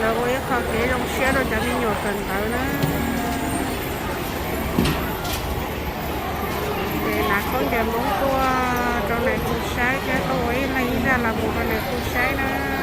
Lawv ua ib qho kev zoo siab rau cov me nyuam kawm ntawv na. Ces hnav khaub ncaws Hmoob tuaj rau nais khu saib thiab tuaj ua ib leeg ib zaj los mus rau nais khu saib na.